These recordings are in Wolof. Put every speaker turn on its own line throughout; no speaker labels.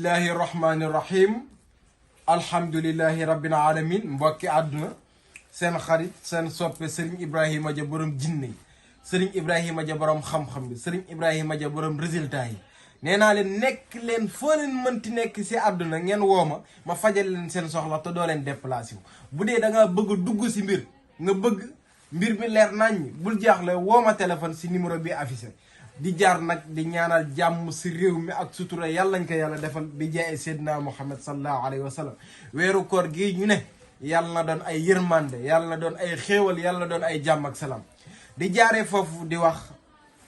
bismillahi rahmani rahim alhamdulillahi rabbil alamin mbokki àdduna seen xarit seen soppe Serigne Ibrahima Dia borom jinne Serigne Ibrahima Dia borom xam-xam bi Serigne Ibrahima Dia borom résultat yi nee naa leen nekk leen foo leen mënti nekk si àdduna ngeen woo ma fajal leen seen soxla te doo leen déplacé wu bu dee da ngaa bëgg a dugg si mbir nga bëgg mbir mi leer naññ bul jaaxle woo ma téléphone si numéro bi affiché di jaar nag di ñaanal jàmm si réew mi ak sutura yàlla nañ ko yàlla defal bi jaay Seydina Muhammad sallallahu alayhi wa sallam weeru koor gi ñu ne yàlla na doon ay yërmande yàlla na doon ay xéewal yàlla na doon ay jàmm ak salaam di jaaree foofu di wax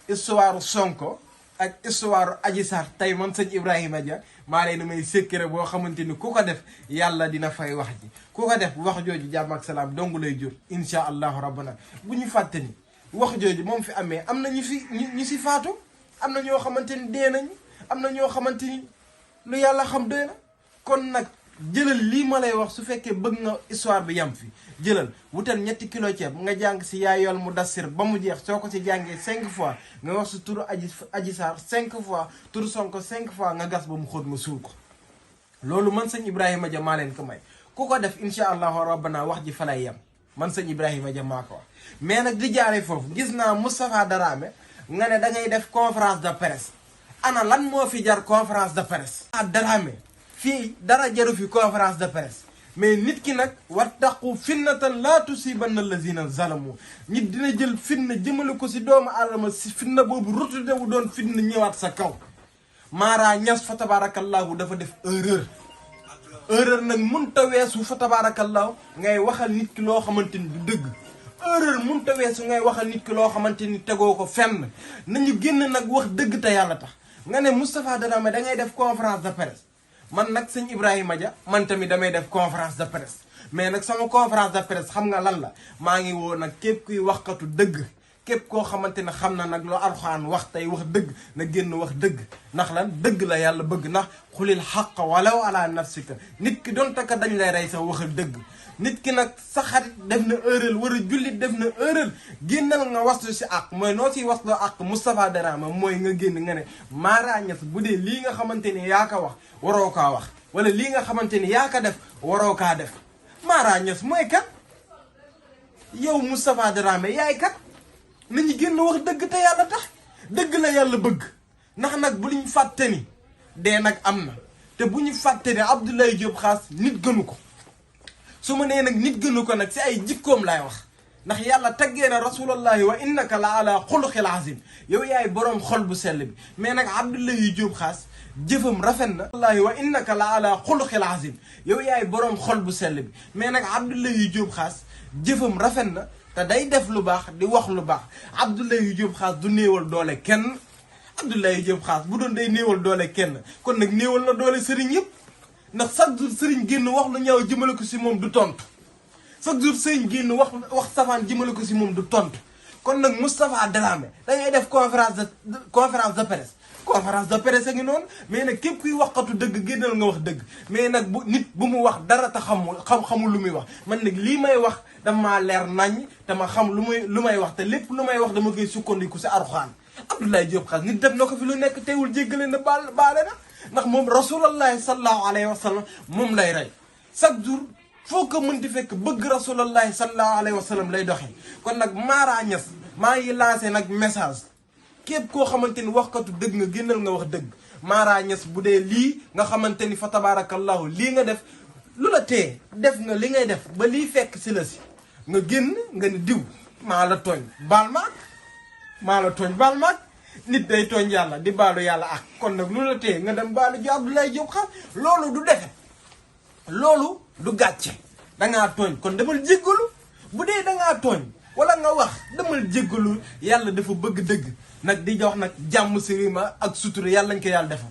histoire Sonko ak histoire Adji Sarr tey man sëñ Ibrahima Dia maa leen may secret boo xamante ni ku ko def yàlla dina fay wax ji ku ko def wax jooju jàmm ak salaam dong lay jur insha allahu rabbana bu ñu fàtte ni wax jooju moom fi amee am na ñu si faatu am na ñoo xamante ni dee nañu am na ñoo xamante ni lu yàlla xam doy na kon nag jëlal lii ma lay wax su fekkee bëgg nga histoire bi yam fi jëlal wutal 3 kilo ceeb nga jàng si yaayool mu dassir ba mu jeex soo ko si jàngee 5 fois nga wax si turu Adji Sarr 5 fois turu Sonko 5 fois nga gas ba mu xóot nga suul ko loolu man sëñ Ibrahima Dia maa leen ko may ku ko def insha allahu rabbana wax ji fa lay yem man sëñ Ibrahima Dia maa ko wax mais nag di jaaree foofu gis naa Moustapha Dramé nga ne da ngay def conférence de presse ana lan moo fi jar conférence de presse Dramé fii dara jaru fi conférence de presse mais nit ki nag wattaqu finnatan laa tusibanna allazina zalamu nit dina jël fitna jëmale ko si doomu aadama si fitna boobu rutute wu doon fitna ñëwaat sa kaw Mara Niass fa tabarakallahu dafa def erreur nag munta weesu fa tabarakallahu ngay waxal nit ki loo xamante ni du dëgg erreur munta weesu ngay waxal nit ki loo xamante ni tegoo ko fenn nañu génn nag wax dëgg te yàlla tax nga ne Moustapha Dramé da ngay def conférence de presse man nag sëñ Ibrahima Dia man tamit damay def conférence de presse mais nag sama conférence de presse xam nga lan la maa ngi woo nag képp kuy waxkatu dëgg képp koo xamante ne xam na nag loo Alxuraan wax tey wax dëgg na génn wax dëgg ndax lan dëgg la yàlla bëgg ndax xulil xaq walaw ala nafsika nit ki doon taka dañ lay rey sa waxal dëgg nit ki nag sa xarit def na erreur war a jullit def na erreur génnal nga waslu si àq mooy noo siy wasloo àq Moustapha Dramé mooy nga génn nga ne Mara Niass bu dee lii nga xamante ni yaa ko wax waroo kaa wax wala lii nga xamante ni yaa ko def waroo kaa def Mara Niass mooy kat yow Moustapha Dramé yaay kat nañu génn wax dëgg te yàlla tax dëgg la yàlla bëgg ndax nag bu ñu fàtte ni dee nag am na te bu ñu fàtte ni Abdoulaye Diop Khass nit gënu ko su ma nee nag nit gënu ko nag si ay jikkoom laay wax ndax yàlla taggee na rasulallahi wa innaka la ala xuluqil azim yow yaay boroom xol bu sell bi mais nag Abdoulaye Diop Khass jëfam rafet na wallahi wa innaka la ala xuluqil azim yow yaay boroom xol bu sell bi mais nag Abdoulaye Diop Khass jëfam rafet na te day def lu baax di wax lu baax Abdoulaye Diop Khass du néewal doole kenn Abdoulaye Diop Khass bu doon day néewal doole kenn kon nag néewal na doole sëriñ yëpp ndax chaque jour sëriñ génn wax lu ñaaw jëmale ko si moom du tontu chaque jour sëriñ génn wax safaan jëmale ko si moom du tontu kon nag Moustapha Dramé da ngay def conférence de presse conférence de presse a ngi noonu mais nag képp kuy waxatu dëgg génnal nga wax dëgg mais nag bu nit bu mu wax dara te xamul lu muy wax man nag lii may wax dama leer nañ te ma xam lu may wax te lépp lu may wax dama koy sukkandiku si Alxuraan Abdoulaye Diop Khass nit def na ko fi lu nekk teewul jéggale na baale na ndax moom rasulallahi sallallahu alayhi wa sallam moom lay rey chaque jour foo ko mën di fekk bëgg rasulallahi sallallahu alayhi wa sallam lay doxee kon nag Mara Niass maa ngi lancé nag message képp koo xamante ni waxkatu dëgg nga génnal nga wax dëgg Mara Niass bu dee lii nga xamante ni fa tabarakallahu lii nga def lu la tee def nga li ngay def ba lii fekk si la si nga génn nga ni diw maa la tooñ baal maag nit day tooñ yàlla di baalu yàlla ak kon nag lu la tee nga dem baalu ji Abdoulaye Diop Khass loolu du defe loolu du gàcce dangaa tooñ kon demal jéggalu bu dee dangaa tooñ wala nga wax demal jéggalu yàlla dafa bëgg dëgg nag di jox nag jàmm si rima ak sutura yàlla nañ ko yàlla defal